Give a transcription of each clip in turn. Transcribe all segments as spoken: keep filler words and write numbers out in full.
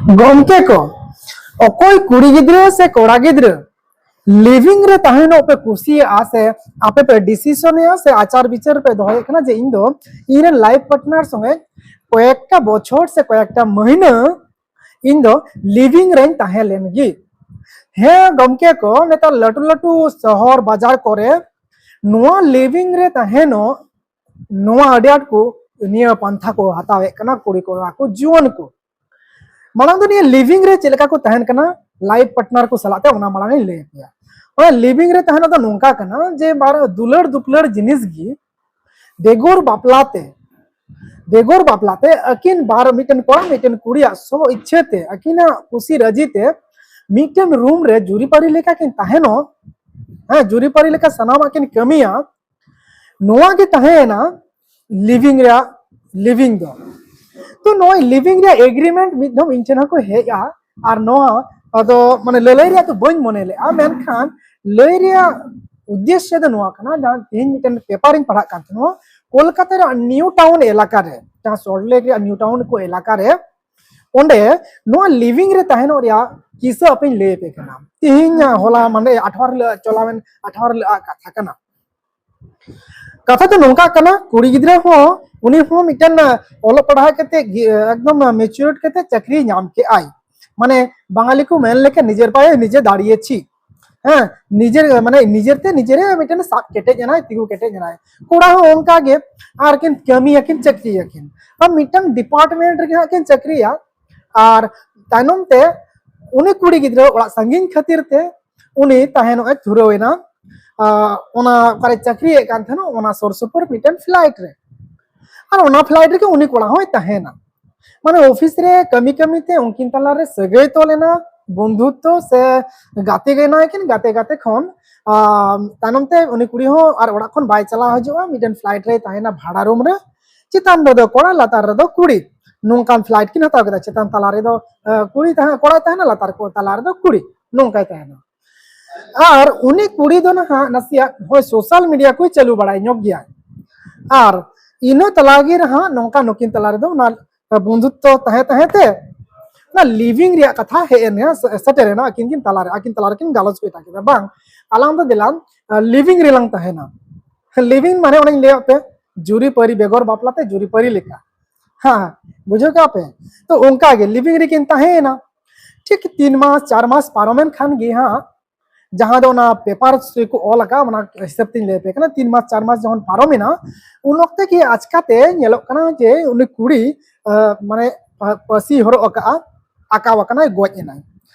ᱜᱚᱢᱠᱮ ᱠᱚ, ᱚᱠᱚᱭ ᱠᱩᱲᱤ ᱜᱤᱫᱽᱨᱟᱹ ᱥᱮ ᱠᱚᱲᱟ ᱜᱤᱫᱽᱨᱟᱹ ᱞᱤᱵᱷᱤᱝ ᱨᱮ ᱛᱟᱦᱮᱱᱚᱜ ᱯᱮ ᱠᱩᱥᱤᱭᱟᱜᱼᱟ ᱥᱮ ᱟᱯᱮ ᱯᱮ ᱰᱤᱥᱤᱥᱚᱱᱮᱜᱼᱟ ᱥᱮ ᱟᱪᱟᱨ ᱵᱤᱪᱟᱹᱨ ᱯᱮ ᱫᱚᱦᱚᱭᱮᱫ ᱠᱟᱱᱟ ᱡᱮ ᱤᱧ ᱫᱚ ᱤᱧ ᱨᱮᱱ ᱞᱟᱭᱤᱯᱷ ᱯᱟᱨᱴᱱᱟᱨ ᱥᱚᱸᱜᱮ ᱠᱚᱭᱮᱠᱴᱟ ᱵᱚᱪᱷᱚᱨ ᱥᱮ ᱠᱚᱭᱮᱠᱴᱟ ᱢᱟᱹᱦᱱᱟᱹ ᱤᱧ ᱫᱚ ᱞᱤᱵᱷᱤᱝ ᱨᱮᱧ ᱛᱟᱦᱮᱸ ᱞᱮᱱ ᱜᱮ᱾ ᱦᱮᱸ ᱜᱚᱢᱠᱮ ᱠᱚ, ᱱᱮᱛᱟᱨ ᱞᱟᱹᱴᱩ ᱞᱟᱹᱴᱩ ᱥᱚᱦᱚᱨ ᱵᱟᱡᱟᱨ ᱠᱚᱨᱮ ᱱᱚᱣᱟ ᱞᱤᱵᱷᱤᱝ ᱨᱮ ᱛᱟᱦᱮᱱᱚᱜ ᱱᱚᱣᱟ ᱟᱹᱰᱤ ᱟᱸᱴ ᱠᱚ ᱱᱤᱭᱟᱹ ᱯᱟᱱᱛᱷᱟ ᱠᱚ ᱦᱟᱛᱟᱣᱮᱫ ᱠᱟᱱᱟ ᱠᱩᱲᱤ ᱠᱚᱲᱟ ᱠᱚ, ᱡᱩᱣᱟᱹᱱ ᱠᱚ᱾ ᱢᱟᱲᱟᱝ ᱫᱚ ᱱᱤᱭᱟᱹ ᱞᱤᱵᱷᱤᱝ ᱨᱮ ᱪᱮᱫ ᱞᱮᱠᱟ ᱠᱚ ᱛᱟᱦᱮᱱ ᱠᱟᱱᱟ ᱞᱟᱭᱤᱯᱷ ᱯᱟᱨᱴᱱᱟᱨ ᱠᱚ ᱥᱟᱞᱟᱜ ᱛᱮ, ᱚᱱᱟ ᱢᱟᱲᱟᱝ ᱤᱧ ᱞᱟᱹᱭ ᱟᱯᱮᱭᱟ᱾ ᱚᱱᱟ ᱞᱤᱵᱷᱤᱝ ᱨᱮ ᱛᱟᱦᱮᱱ ᱫᱚ ᱱᱚᱝᱠᱟ ᱠᱟᱱᱟ ᱡᱮ ᱵᱟᱨ ᱫᱩᱞᱟᱹᱲ ᱫᱩᱯᱞᱟᱹᱲ ᱡᱤᱱᱤᱥ ᱜᱮ ᱵᱮᱜᱚᱨ ᱵᱟᱯᱞᱟ ᱛᱮ, ᱵᱮᱜᱚᱨ ᱵᱟᱯᱞᱟ ᱛᱮ ᱟᱹᱠᱤᱱ ᱵᱟᱨ, ᱢᱤᱫᱴᱮᱱ ᱠᱚᱲᱟ ᱢᱤᱫᱴᱮᱱ ᱠᱩᱲᱤᱭᱟᱜ ᱥᱚ ᱤᱪᱪᱷᱟᱹ ᱛᱮ ᱟᱹᱠᱤᱱᱟᱜ ᱠᱩᱥᱤ ᱨᱟᱹᱡᱤ ᱛᱮ ᱢᱤᱫᱴᱮᱱ ᱨᱩᱢ ᱨᱮ ᱡᱩᱨᱤᱯᱟᱹᱨᱤ ᱞᱮᱠᱟ ᱠᱤᱱ ᱛᱟᱦᱮᱱᱚᱜ, ᱦᱮᱸ, ᱡᱩᱨᱤᱯᱟᱹᱨᱤ ᱞᱮᱠᱟ ᱥᱟᱱᱟᱢᱟᱜ ᱠᱤᱱ ᱠᱟᱹᱢᱤᱭᱟ, ᱱᱚᱣᱟ ᱜᱮ ᱛᱟᱦᱮᱸᱭᱮᱱᱟ ᱞᱤᱵᱷᱤᱝ ᱨᱮᱭᱟᱜ, ᱞᱤᱵᱷᱤᱝ ᱫᱚ᱾ ᱛᱚ ᱱᱚᱜᱼᱚᱭ ᱞᱤᱵᱷᱤᱝ ᱨᱮᱭᱟᱜ ᱮᱜᱽᱨᱤᱢᱮᱱᱴ ᱢᱤᱫ ᱫᱷᱟᱣ ᱤᱧ ᱴᱷᱮᱱ ᱦᱚᱸᱠᱚ ᱦᱮᱡᱼᱟ, ᱟᱨ ᱱᱚᱣᱟ ᱟᱫᱚ ᱢᱟᱱᱮ ᱞᱟᱹᱞᱟᱹᱭ ᱨᱮᱭᱟᱜ ᱫᱚ ᱵᱟᱹᱧ ᱢᱚᱱᱮ ᱞᱮᱫᱼᱟ, ᱢᱮᱱᱠᱷᱟᱱ ᱞᱟᱹᱭ ᱨᱮᱭᱟᱜ ᱩᱫᱽᱫᱮᱥᱥᱚ ᱫᱚ ᱱᱚᱣᱟ ᱠᱟᱱᱟ, ᱡᱟᱦᱟᱸ ᱛᱮᱦᱮᱧ ᱢᱤᱫᱴᱮᱱ ᱯᱮᱯᱟᱨ ᱤᱧ ᱯᱟᱲᱦᱟᱜ ᱠᱟᱱ ᱛᱟᱦᱮᱱᱟ, ᱠᱳᱞᱠᱟᱛᱟ ᱨᱮᱭᱟᱜ ᱱᱤᱭᱩ ᱴᱟᱣᱩᱱ ᱮᱞᱟᱠᱟ ᱨᱮ, ᱡᱟᱦᱟᱸ ᱥᱚᱞᱴ ᱞᱮᱠ ᱨᱮᱭᱟᱜ ᱱᱤᱭᱩ ᱴᱟᱣᱩᱱ ᱠᱚ ᱮᱞᱟᱠᱟ ᱨᱮ, ᱚᱸᱰᱮ ᱱᱚᱣᱟ ᱞᱤᱵᱷᱤᱝ ᱨᱮ ᱛᱟᱦᱮᱱᱚᱜ ᱨᱮᱭᱟᱜ ᱠᱤᱥᱟᱹ ᱟᱯᱮᱧ ᱞᱟᱹᱭ ᱟᱯᱮ ᱠᱟᱱᱟ᱾ ᱛᱮᱦᱮᱧ ᱦᱚᱞᱟ ᱢᱟᱱᱮ ᱟᱴᱷᱣᱟᱨ ᱦᱤᱞᱳᱜ ᱪᱟᱞᱟᱣᱮᱱ ᱟᱴᱷᱣᱟᱨ ᱦᱤᱞᱳᱜ ᱟᱜ ᱠᱟᱛᱷᱟ ᱠᱟᱱᱟ᱾ ᱠᱟᱛᱷᱟ ᱫᱚ ᱱᱚᱝᱠᱟ ᱠᱟᱱᱟ, ᱠᱩᱲᱤ ᱜᱤᱫᱽᱨᱟᱹ ᱦᱚᱸ, ᱩᱱᱤ ᱦᱚᱸ ᱢᱤᱫᱴᱮᱱ, ᱟᱸ, ᱚᱞᱚᱜ ᱯᱟᱲᱦᱟᱣ ᱠᱟᱛᱮ ᱜᱮ, ᱮᱠᱫᱚᱢ ᱢᱮᱪᱩᱨᱮᱴ ᱠᱟᱛᱮ ᱪᱟᱹᱠᱨᱤ ᱧᱟᱢ ᱠᱮᱜᱼᱟᱭ᱾ ᱢᱟᱱᱮ ᱵᱟঙᱟᱞᱤ ᱠᱚ ᱢᱮᱱ ᱞᱮᱠᱟ ᱱᱤᱡᱮᱨ ᱯᱟᱭᱮ ᱱᱤᱡᱮ ᱫᱟᱲᱮᱭᱮᱪᱷᱤ᱾ ᱦᱮᱸ, ᱱᱤᱡᱮᱨ, ᱢᱟᱱᱮ ᱱᱤᱡᱮᱨ ᱛᱮ ᱱᱤᱡᱮᱨᱮ ᱢᱤᱫᱴᱮᱱ ᱥᱟᱵ ᱠᱮᱴᱮᱡ ᱮᱱᱟᱭ, ᱛᱤᱸᱜᱩ ᱠᱮᱴᱮᱡ ᱮᱱᱟᱭ᱾ ᱠᱚᱲᱟ ᱦᱚᱸ ᱚᱱᱠᱟ ᱜᱮ, ᱟᱨ ᱠᱤᱱ ᱠᱟᱹᱢᱤᱭᱟᱠᱤᱱ, ᱪᱟᱹᱠᱨᱤᱭᱟᱠᱤᱱ, ᱟᱨ ᱢᱤᱫᱴᱟᱝ ᱰᱤᱯᱟᱨᱴᱢᱮᱱᱴ ᱨᱮᱜᱮ ᱦᱟᱸᱜ ᱠᱤᱱ ᱪᱟᱹᱠᱨᱤᱭᱟ᱾ ᱟᱨ ᱛᱟᱭᱱᱚᱢ ᱛᱮ ᱩᱱᱤ ᱠᱩᱲᱤ ᱜᱤᱫᱽᱨᱟᱹ ᱚᱲᱟᱜ ᱥᱟᱺᱜᱤᱧ ᱠᱷᱟᱹᱛᱤᱨ ᱛᱮ ᱩᱱᱤ ᱛᱟᱦᱮᱱᱚᱜ ᱮ ᱫᱷᱩᱨᱟᱹᱣ ᱮᱱᱟ, ᱟᱨ ᱚᱱᱟ ᱚᱠᱟᱨᱮ ᱪᱟᱹᱠᱨᱤᱭᱮᱫ ᱠᱟᱱ ᱛᱟᱦᱮᱱᱟ, ᱚᱱᱟ ᱥᱩᱨ ᱥᱩᱯᱩᱨ ᱢᱤᱫᱴᱮᱱ ᱯᱷᱞᱟᱭᱤᱴ ᱨᱮ᱾ ᱟᱨ ᱚᱱᱟ ᱯᱷᱞᱟᱭᱤᱴ ᱨᱮᱜᱮ ᱩᱱᱤ ᱠᱚᱲᱟ ᱦᱚᱸᱭ ᱛᱟᱦᱮᱱᱟ᱾ ᱢᱟᱱᱮ ᱚᱯᱷᱤᱥ ᱨᱮ ᱠᱟᱹᱢᱤ ᱠᱟᱹᱢᱤ ᱛᱮ ᱩᱱᱠᱤᱱ ᱛᱟᱞᱟᱨᱮ ᱥᱟᱹᱜᱟᱹᱭ ᱛᱚᱞ ᱮᱱᱟ, ᱵᱚᱱᱫᱷᱩᱛᱛᱚ ᱥᱮ ᱜᱟᱛᱮ ᱜᱮ ᱮᱱᱟᱭ ᱠᱤᱱ, ᱜᱟᱛᱮ ᱜᱟᱛᱮ ᱠᱷᱚᱱ, ᱟᱨ ᱛᱟᱭᱱᱚᱢ ᱛᱮ ᱩᱱᱤ ᱠᱩᱲᱤ ᱦᱚᱸ ᱟᱨ ᱚᱲᱟᱜ ᱠᱷᱚᱱ ᱵᱟᱭ ᱪᱟᱞᱟᱣ ᱦᱤᱡᱩᱜᱼᱟ, ᱢᱤᱫᱴᱮᱱ ᱯᱷᱞᱟᱭᱤᱴ ᱨᱮᱭ ᱛᱟᱦᱮᱱᱟ ᱵᱷᱟᱲᱟ ᱨᱩᱢ ᱨᱮ, ᱪᱮᱛᱟᱱ ᱨᱮᱫᱚ ᱠᱚᱲᱟ, ᱞᱟᱛᱟᱨ ᱨᱮᱫᱚ ᱠᱩᱲᱤ᱾ ᱱᱚᱝᱠᱟᱱ ᱯᱷᱞᱟᱭᱤᱴ ᱠᱤᱱ ᱦᱟᱛᱟᱣ ᱠᱮᱫᱟ, ᱪᱮᱛᱟᱱ ᱛᱟᱞᱟ ᱨᱮᱫᱚ, ᱟᱸ, ᱠᱩᱲᱤ ᱛᱟᱦᱮᱸ, ᱠᱚᱲᱟᱭ ᱛᱟᱦᱮᱱᱟ, ᱞᱟᱛᱟᱨ ᱠᱚ, ᱛᱟᱞᱟ ᱨᱮᱫᱚ ᱠᱩᱲᱤ, ᱱᱚᱝᱠᱟᱭ ᱛᱟᱦᱮᱱᱟ᱾ ᱟᱨ ᱩᱱᱤ ᱠᱩᱲᱤ ᱫᱚ ᱱᱟᱦᱟᱜ ᱱᱟᱥᱮᱭᱟᱜ ᱦᱳᱭ ᱥᱳᱥᱟᱞ ᱢᱤᱰᱤᱭᱟ ᱠᱚᱭ ᱪᱟᱹᱞᱩ ᱵᱟᱲᱟᱭ ᱧᱚᱜ ᱜᱮᱭᱟ, ᱟᱨ ᱤᱱᱟᱹ ᱛᱟᱞᱟ ᱜᱮ ᱱᱟᱦᱟᱜ ᱱᱚᱝᱠᱟ ᱱᱩᱠᱤᱱ ᱛᱟᱞᱟ ᱨᱮᱫᱚ ᱚᱱᱟ ᱵᱚᱱᱫᱷᱩᱛᱛᱚ ᱛᱟᱦᱮᱸ ᱛᱟᱦᱮᱸ ᱛᱮ ᱚᱱᱟ ᱞᱤᱵᱷᱤᱝ ᱨᱮᱭᱟᱜ ᱠᱟᱛᱷᱟ ᱦᱮᱡ ᱮᱱᱟ, ᱥᱮ-, ᱥᱮᱴᱮᱨ ᱮᱱᱟ, ᱟᱹᱠᱤᱱ ᱠᱤᱱ ᱛᱟᱞᱟᱨᱮ, ᱟᱹᱠᱤᱱ ᱛᱟᱞᱟ ᱨᱮᱠᱤᱱ ᱜᱟᱞᱚᱪ ᱠᱮᱫᱟ, ᱠᱤᱱ ᱵᱟᱝ, ᱟᱞᱟᱝ ᱫᱚ ᱫᱮᱞᱟᱝ ᱞᱤᱵᱷᱤᱝ ᱨᱮᱞᱟᱝ ᱛᱟᱦᱮᱱᱟ᱾ ᱞᱤᱵᱷᱤᱝ ᱢᱟᱱᱮ ᱚᱱᱮᱧ ᱞᱟᱹᱭᱟᱫ ᱯᱮ, ᱡᱩᱨᱤᱯᱟᱹᱨᱤ ᱵᱮᱜᱚᱨ ᱵᱟᱯᱞᱟ ᱛᱮ ᱡᱩᱨᱤᱯᱟᱹᱨᱤ ᱞᱮᱠᱟ᱾ ᱦᱮᱸ, ᱵᱩᱡᱷᱟᱹᱣ ᱠᱮᱜᱼᱟ ᱯᱮ? ᱛᱚ ᱚᱱᱠᱟ ᱜᱮ ᱞᱤᱵᱷᱤᱝ ᱨᱮᱠᱤᱱ ᱛᱟᱦᱮᱸᱭᱮᱱᱟ᱾ ᱴᱷᱤᱠ ᱛᱤᱱ ᱢᱟᱥ ᱪᱟᱨ ᱢᱟᱥ ᱯᱟᱨᱚᱢᱮᱱ ᱠᱷᱟᱱ ᱜᱮ ᱦᱟᱸᱜ, ᱡᱟᱦᱟᱸ ᱫᱚ ᱚᱱᱟ ᱯᱮᱯᱟᱨ ᱨᱮᱠᱚ ᱚᱞ ᱟᱠᱟᱫ, ᱚᱱᱟ ᱦᱤᱥᱟᱹᱵ ᱛᱤᱧ ᱞᱟᱹᱭ ᱟᱯᱮ ᱠᱟᱱᱟ, ᱛᱤᱱ ᱢᱟᱥ ᱪᱟᱨ ᱢᱟᱥ ᱡᱚᱠᱷᱚᱱ ᱯᱟᱨᱚᱢᱮᱱᱟ, ᱩᱱ ᱚᱠᱛᱮ ᱜᱮ ᱟᱪᱠᱟᱛᱮ ᱧᱮᱞᱚᱜ ᱠᱟᱱᱟ ᱡᱮ ᱩᱱᱤ ᱠᱩᱲᱤ, ᱟᱸ, ᱢᱟᱱᱮ ᱯᱟ-, ᱯᱟᱹᱥᱤ ᱦᱚᱨᱚᱜ ᱟᱠᱟᱫᱼᱟ, ᱟᱠᱟᱣ ᱟᱠᱟᱱᱟᱭ, ᱜᱚᱡ ᱮᱱᱟᱭ᱾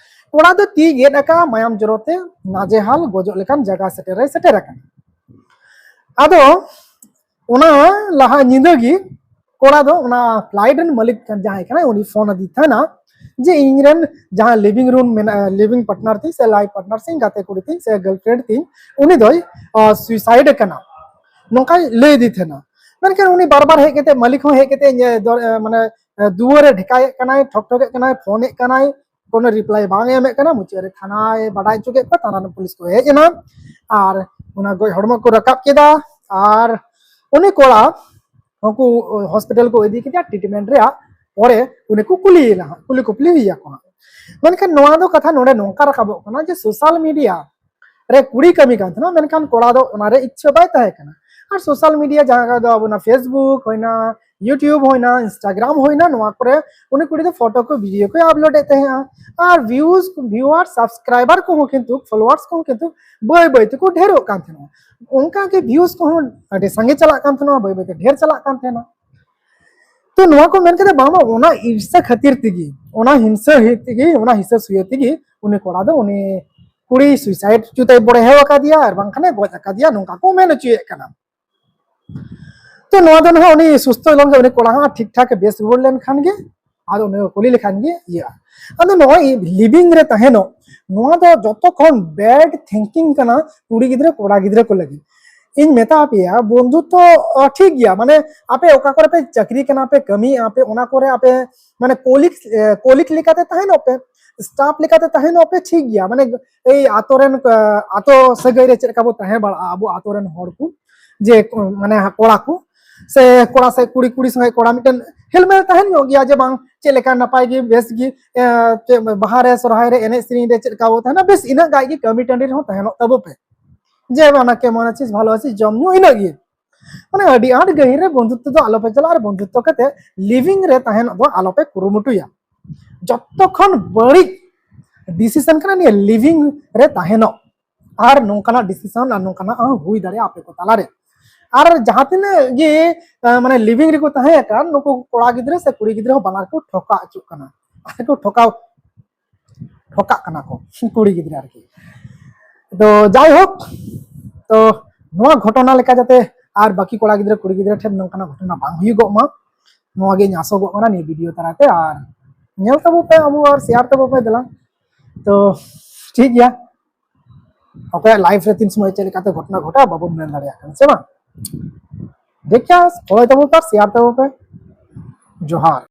ᱠᱚᱲᱟ ᱫᱚ ᱛᱤ ᱜᱮᱫ ᱟᱠᱟᱫᱼᱟ, ᱢᱟᱭᱟᱢ ᱡᱚᱨᱚᱛᱮ ᱱᱟᱡᱮᱦᱟᱞ ᱜᱚᱡᱚᱜ ᱞᱮᱠᱟᱱ ᱡᱟᱭᱜᱟ ᱥᱮᱴᱮᱨ ᱨᱮ ᱥᱮᱴᱮᱨ ᱟᱠᱟᱱᱟ᱾ ᱟᱫᱚ ᱚᱱᱟ ᱞᱟᱦᱟ ᱧᱤᱫᱟᱹ ᱜᱮ ᱠᱚᱲᱟ ᱫᱚ ᱚᱱᱟ ᱯᱷᱞᱟᱭᱤᱴ ᱨᱮᱱ ᱢᱟᱹᱞᱤᱠ ᱠᱟᱱ ᱡᱟᱦᱟᱸᱭ ᱠᱟᱱᱟᱭ, ᱩᱱᱤ ᱯᱷᱳᱱ ᱟᱫᱮ ᱛᱟᱦᱮᱱᱟ ᱡᱮ ᱤᱧ ᱨᱮᱱ ᱡᱟᱦᱟᱸ ᱞᱤᱵᱷᱤᱝ ᱨᱩᱢ ᱢᱮᱱᱟᱜᱼᱟ, ᱞᱤᱵᱷᱤᱝ ᱯᱟᱨᱴᱱᱟᱨ ᱛᱤᱧ ᱥᱮ ᱞᱟᱭᱤᱯᱷ ᱯᱟᱨᱴᱱᱟᱨ ᱥᱮ ᱜᱟᱛᱮ ᱠᱩᱲᱤ ᱛᱤᱧ ᱥᱮ ᱜᱟᱨᱞᱯᱷᱨᱮᱱᱰ ᱛᱤᱧ, ᱩᱱᱤ ᱫᱚᱭ ᱥᱩᱭᱥᱟᱭᱤᱰ ᱟᱠᱟᱱᱟ, ᱱᱚᱝᱠᱟᱭ ᱞᱟᱹᱭ ᱟᱫᱮ ᱛᱟᱦᱮᱱᱟ᱾ ᱢᱮᱱᱠᱷᱟᱱ ᱩᱱᱤ ᱵᱟᱨ ᱵᱟᱨ ᱦᱮᱡ ᱠᱟᱛᱮ, ᱢᱟᱹᱞᱤᱠ ᱦᱚᱸ ᱦᱮᱡ ᱠᱟᱛᱮ ᱤᱧ, ᱮ, ᱫᱚᱨ-, ᱮ, ᱢᱟᱱᱮ, ᱮ, ᱫᱩᱣᱟᱹᱨ ᱮ ᱰᱷᱮᱠᱟᱭᱮᱫ ᱠᱟᱱᱟᱭ, ᱴᱷᱚᱠ ᱴᱷᱚᱠᱮᱫ ᱠᱟᱱᱟᱭ, ᱯᱷᱳᱱᱮᱫ ᱠᱟᱱᱟᱭ, ᱠᱳᱱᱳ ᱨᱤᱯᱞᱟᱭ ᱵᱟᱝ ᱮ ᱮᱢᱮᱫ ᱠᱟᱱᱟ᱾ ᱢᱩᱪᱟᱹᱫ ᱨᱮ ᱛᱷᱟᱱᱟᱭ ᱵᱟᱰᱟᱭ ᱦᱚᱪᱚ ᱠᱮᱫ ᱠᱚᱣᱟ, ᱛᱷᱟᱱᱟ ᱨᱮᱱ ᱯᱩᱞᱤᱥ ᱠᱚ ᱦᱮᱡ ᱮᱱᱟ ᱟᱨ ᱚᱱᱟ ᱜᱚᱡ ᱦᱚᱲᱢᱚ ᱠᱚ ᱨᱟᱠᱟᱵ ᱠᱮᱫᱟ᱾ ᱟᱨ ᱩᱱᱤ ᱠᱚᱲᱟ ᱩᱱᱠᱩ ᱦᱚᱥᱯᱤᱴᱟᱞ ᱠᱚ ᱤᱫᱤ ᱠᱮᱫᱮᱭᱟ ᱴᱨᱤᱴᱢᱮᱱᱴ ᱨᱮᱭᱟᱜ ᱯᱚᱨᱮ ᱩᱱᱤ ᱠᱚ ᱠᱩᱞᱤᱭᱮ ᱱᱟ ᱦᱟᱸᱜ, ᱠᱩᱞᱤ ᱠᱩᱯᱞᱤ ᱦᱩᱭ ᱟᱠᱚ ᱦᱟᱸᱜ᱾ ᱢᱮᱱᱠᱷᱟᱱ ᱱᱚᱣᱟ ᱫᱚ ᱠᱟᱛᱷᱟ ᱱᱚᱰᱮ ᱱᱚᱝᱠᱟ ᱨᱟᱠᱟᱵᱚᱜ ᱠᱟᱱᱟ ᱡᱮ ᱥᱳᱥᱟᱞ ᱢᱤᱰᱤᱭᱟ ᱨᱮ ᱠᱩᱲᱤ ᱠᱟᱹᱢᱤ ᱠᱟᱱ ᱛᱟᱦᱮᱱᱟ, ᱢᱮᱱᱠᱷᱟᱱ ᱠᱚᱲᱟ ᱫᱚ ᱚᱱᱟᱨᱮ ᱤᱪᱪᱷᱟᱹ ᱵᱟᱭ ᱛᱟᱦᱮᱸ ᱠᱟᱱᱟ᱾ ᱟᱨ ᱥᱳᱥᱟᱞ ᱢᱤᱰᱤᱭᱟ ᱡᱟᱦᱟᱸ ᱫᱚ ᱟᱵᱚᱱᱟᱜ Facebook ᱦᱩᱭᱱᱟ, YouTube ᱦᱩᱭᱱᱟ, Instagram ᱦᱩᱭᱱᱟ, ᱱᱚᱣᱟ ᱠᱚᱨᱮ ᱩᱱᱤ ᱠᱩᱲᱤ ᱫᱚ ᱯᱷᱳᱴᱳ ᱠᱚ, ᱵᱷᱤᱰᱤᱭᱳ ᱠᱚᱭ ᱟᱯᱞᱳᱰ ᱮᱫ ᱛᱟᱦᱮᱸᱜᱼᱟ᱾ ᱟᱨ ᱵᱷᱤᱭᱩᱡᱽ, ᱵᱷᱤᱭᱩᱣᱟᱨ, ᱥᱟᱵᱥᱠᱨᱟᱭᱵᱟᱨ ᱠᱚᱦᱚᱸ ᱠᱤᱱᱛᱩ, ᱯᱷᱚᱞᱳᱣᱟᱨᱥ ᱠᱚᱦᱚᱸ ᱠᱤᱱᱛᱩ ᱵᱟᱹᱭ ᱵᱟᱹᱭ ᱛᱮᱠᱚ ᱰᱷᱮᱨᱚᱜ ᱠᱟᱱ ᱛᱟᱦᱮᱱᱟ᱾ ᱚᱱᱠᱟ ᱜᱮ ᱵᱷᱤᱭᱩᱡᱽ ᱠᱚᱦᱚᱸ ᱟᱹᱰᱤ ᱥᱟᱸᱜᱮ ᱪᱟᱞᱟᱜ ᱠᱟᱱ ᱛᱟᱦᱮᱱᱟ, ᱵᱟᱹᱭ ᱵᱟᱹᱭ ᱛᱮ ᱰᱷᱮᱨ ᱪᱟᱞᱟᱜ ᱠᱟᱱ ᱛᱟᱦᱮᱱᱟ᱾ ᱛᱚ ᱱᱚᱣᱟ ᱠᱚ ᱢᱮᱱ ᱠᱟᱛᱮ ᱵᱟᱝᱢᱟ ᱚᱱᱟ ᱤᱨᱥᱟ ᱠᱷᱟᱹᱛᱤᱨ ᱛᱮᱜᱮ, ᱚᱱᱟ ᱦᱤᱝᱥᱟᱹ ᱦᱩᱭᱩᱜ ᱛᱮᱜᱮ, ᱚᱱᱟ ᱦᱤᱥᱟᱹ ᱥᱩᱭᱟᱹ ᱛᱮᱜᱮ ᱩᱱᱤ ᱠᱚᱲᱟ ᱫᱚ ᱩᱱᱤ ᱠᱩᱲᱤ ᱥᱩᱭᱥᱟᱭᱤᱰ ᱡᱩᱛᱟᱹᱭ ᱵᱚᱲᱦᱮᱣ ᱟᱠᱟᱫᱮᱭᱟ ᱟᱨ ᱵᱟᱝᱠᱷᱟᱱᱮ ᱜᱚᱡ ᱟᱠᱟᱫᱮᱭᱟ, ᱱᱚᱝᱠᱟ ᱠᱚ ᱢᱮᱱ ᱦᱚᱪᱚᱭᱮᱫ ᱠᱟᱱᱟ᱾ ᱛᱚ ᱱᱚᱣᱟ ᱫᱚ ᱱᱟᱦᱟᱜ ᱩᱱᱤ ᱥᱩᱥᱛᱷᱚ ᱞᱮᱱᱠᱷᱟᱱ, ᱩᱱᱤ ᱠᱚᱲᱟ ᱦᱚᱸ ᱴᱷᱤᱠ ᱴᱷᱟᱠ ᱵᱮᱥ ᱨᱩᱣᱟᱹᱲ ᱞᱮᱱᱠᱷᱟᱱ ᱜᱮ, ᱟᱫᱚ ᱩᱱᱤ ᱠᱩᱞᱤ ᱞᱮᱠᱷᱟᱱ ᱜᱮ ᱤᱭᱟᱹᱜᱼᱟ᱾ ᱟᱫᱚ ᱱᱚᱜᱼᱚᱭ ᱞᱤᱵᱷᱤᱝ ᱨᱮ ᱛᱟᱦᱮᱱᱚᱜ, ᱱᱚᱣᱟ ᱫᱚ ᱡᱚᱛᱚ ᱠᱷᱚᱱ ᱵᱮᱰ ᱛᱷᱤᱝᱠᱤᱝ ᱠᱟᱱᱟ ᱠᱩᱲᱤ ᱜᱤᱫᱽᱨᱟᱹ ᱠᱚᱲᱟ ᱜᱤᱫᱽᱨᱟᱹ ᱠᱚ ᱞᱟᱹᱜᱤᱫ᱾ ᱤᱧ ᱢᱮᱛᱟ ᱯᱮᱭᱟ, ᱵᱚᱱᱫᱷᱩᱛᱛᱚ, ᱚ, ᱴᱷᱤᱠ ᱜᱮᱭᱟ, ᱢᱟᱱᱮ ᱟᱯᱮ ᱚᱠᱟ ᱠᱚᱨᱮ ᱯᱮ ᱪᱟᱹᱠᱨᱤ ᱠᱟᱱᱟ ᱯᱮ, ᱠᱟᱹᱢᱤᱭᱮᱫᱼᱟ ᱯᱮ, ᱚᱱᱟ ᱠᱚᱨᱮ ᱟᱯᱮ ᱢᱟᱱᱮ ᱠᱚᱞᱤᱜᱽ, ᱮ, ᱠᱚᱞᱤᱜᱽ ᱞᱮᱠᱟᱛᱮ ᱛᱟᱦᱮᱱᱚᱜ ᱯᱮ, ᱥᱴᱟᱯ ᱞᱮᱠᱟᱛᱮ ᱛᱟᱦᱮᱱᱚᱜ ᱯᱮ, ᱴᱷᱤᱠ ᱜᱮᱭᱟ, ᱢᱟᱱᱮ ᱮᱭ ᱟᱛᱳ ᱨᱮᱱ, ᱮ, ᱟᱛᱳ ᱥᱟᱹᱜᱟᱹᱭ ᱨᱮ ᱪᱮᱫ ᱞᱮᱠᱟ ᱵᱚ ᱛᱟᱦᱮᱸ ᱵᱟᱲᱟᱜᱼᱟ ᱟᱵᱚ ᱟᱛᱳ ᱨᱮᱱ ᱦᱚᱲ ᱠᱚ, ᱡᱮ ᱠᱚ-, ᱢᱟᱱᱮ ᱠᱚᱲᱟ ᱠᱚ, ᱥᱮ ᱠᱚᱲᱟ ᱥᱮ ᱠᱩᱲᱤ, ᱠᱩᱲᱤ ᱥᱚᱸᱜᱮ ᱠᱚᱲᱟ ᱢᱤᱫᱴᱮᱱ ᱦᱮᱞᱢᱮᱞ ᱛᱟᱦᱮᱱ ᱧᱚᱜ ᱜᱮᱭᱟ ᱡᱮ ᱵᱟᱝ ᱪᱮᱫ ᱞᱮᱠᱟ ᱱᱟᱯᱟᱭ ᱜᱮ ᱵᱮᱥ ᱜᱮ, ᱮ, ᱪᱮᱫ ᱵᱟᱦᱟ ᱨᱮ ᱥᱚᱨᱦᱟᱭ ᱨᱮ ᱮᱱᱮᱡ ᱥᱮᱨᱮᱧ ᱨᱮ ᱪᱮᱫ ᱞᱮᱠᱟ ᱵᱚ ᱛᱟᱦᱮᱱᱟ, ᱵᱮᱥ ᱤᱱᱟᱹᱜ ᱜᱟᱱ ᱜᱮ ᱠᱟᱹᱢᱤ ᱴᱟᱺᱰᱤ ᱨᱮᱦᱚᱸ ᱛᱟᱦᱮᱱᱚᱜ ᱛᱟᱵᱚ ᱯᱮ᱾ ᱡᱮ ᱚᱱᱟ ᱠᱮᱢᱚᱱ ᱟᱪᱷᱤᱥ, ᱵᱷᱟᱞᱚ ᱟᱪᱷᱤᱥ, ᱡᱚᱢ ᱧᱩ ᱤᱱᱟᱹᱜ ᱜᱮ᱾ ᱢᱟᱱᱮ ᱟᱹᱰᱤ ᱟᱸᱴ ᱜᱟᱹᱦᱤᱨ ᱨᱮ ᱵᱚᱱᱫᱷᱩᱛᱛᱚ ᱫᱚ ᱟᱞᱚᱯᱮ ᱪᱟᱞᱟᱜᱼᱟ ᱟᱨ ᱵᱚᱱᱫᱷᱩᱛᱛᱚ ᱠᱟᱛᱮ ᱞᱤᱵᱷᱤᱝ ᱨᱮ ᱛᱟᱦᱮᱱᱚᱜ ᱫᱚ ᱟᱞᱚᱯᱮ ᱠᱩᱨᱩᱢᱩᱴᱩᱭᱟ᱾ ᱡᱚᱛᱚ ᱠᱷᱚᱱ ᱵᱟᱹᱲᱤᱡ ᱰᱤᱥᱤᱥᱚᱱ ᱠᱟᱱᱟ ᱱᱤᱭᱟᱹ ᱞᱤᱵᱷᱤᱝ ᱨᱮ ᱛᱟᱦᱮᱱᱚᱜ᱾ ᱟᱨ ᱱᱚᱝᱠᱟᱱᱟᱜ ᱰᱤᱥᱤᱥᱚᱱ ᱟᱨ ᱱᱚᱝᱠᱟᱱᱟᱜ ᱦᱚᱸ ᱦᱩᱭ ᱫᱟᱲᱮᱭᱟᱜᱼᱟ ᱟᱯᱮ ᱠᱚ ᱛᱟᱞᱟᱨᱮ᱾ ᱟᱨ ᱡᱟᱦᱟᱸ ᱛᱤᱱᱟᱹᱜ ᱜᱮ ᱟᱸ, ᱢᱟᱱᱮ ᱞᱤᱵᱷᱤᱝ ᱨᱮᱠᱚ ᱛᱟᱦᱮᱸ ᱟᱠᱟᱱ ᱱᱩᱠᱩ ᱠᱚᱲᱟ ᱜᱤᱫᱽᱨᱟᱹ ᱥᱮ ᱠᱩᱲᱤ ᱜᱤᱫᱽᱨᱟᱹ ᱦᱚᱸ ᱵᱟᱱᱟᱨ ᱠᱚ ᱴᱷᱚᱠᱟ ᱦᱚᱪᱚᱜ ᱠᱟᱱᱟ, ᱟᱨ ᱠᱚ ᱴᱷᱚᱠᱟᱣ ᱴᱷᱚᱠᱟᱜ ᱠᱟᱱᱟ ᱠᱚ ᱠᱩᱲᱤ ᱜᱤᱫᱽᱨᱟᱹ ᱟᱨᱠᱤ᱾ ᱛᱚ ᱡᱟᱭᱦᱳᱠ, ᱛᱚ ᱱᱚᱣᱟ ᱜᱷᱚᱴᱚᱱᱟ ᱞᱮᱠᱟ ᱡᱟᱛᱮ ᱟᱨ ᱵᱟᱹᱠᱤ ᱠᱚᱲᱟ ᱜᱤᱫᱽᱨᱟᱹ ᱠᱩᱲᱤ ᱜᱤᱫᱽᱨᱟᱹ ᱴᱷᱮᱱ ᱱᱚᱝᱠᱟᱱᱟᱜ ᱜᱷᱚᱴᱚᱱᱟ ᱵᱟᱝ ᱦᱩᱭᱩᱜᱚᱜ ᱢᱟ, ᱱᱚᱣᱟ ᱜᱮᱧ ᱟᱥᱚᱜᱚᱜ ᱠᱟᱱᱟ ᱱᱤᱭᱟᱹ ᱵᱷᱤᱰᱤᱭᱳ ᱛᱟᱞᱟᱛᱮ᱾ ᱟᱨ ᱧᱮᱞ ᱛᱟᱵᱚ ᱯᱮ ᱟᱵᱚ ᱟᱨ ᱥᱮᱭᱟᱨ ᱛᱟᱵᱚ ᱯᱮ ᱫᱮᱞᱟ᱾ ᱛᱚ ᱴᱷᱤᱠ ᱜᱮᱭᱟ, ᱚᱠᱚᱭᱟᱜ ᱞᱟᱭᱤᱯᱷ ᱨᱮ ᱛᱤᱱ ᱥᱚᱢᱚᱭ ᱪᱮᱫ ᱞᱮᱠᱟᱛᱮ ᱜᱷᱚᱴᱚᱱᱟ ᱜᱷᱚᱴᱟᱜᱼᱟ ᱵᱟᱵᱚᱱ ᱢᱮᱱ ᱫᱟᱲᱮᱭᱟᱜ ᱠᱟᱱᱟ, ᱥᱮ ᱵᱟᱝ? ᱴᱷᱤᱠ ᱜᱮᱭᱟ, ᱯᱷᱚᱞᱳᱭ ᱛᱟᱵᱚ ᱯᱮ, ᱥᱮᱭᱟᱨ ᱛᱟᱵᱚ ᱯᱮ᱾ ᱡᱚᱦᱟᱨ᱾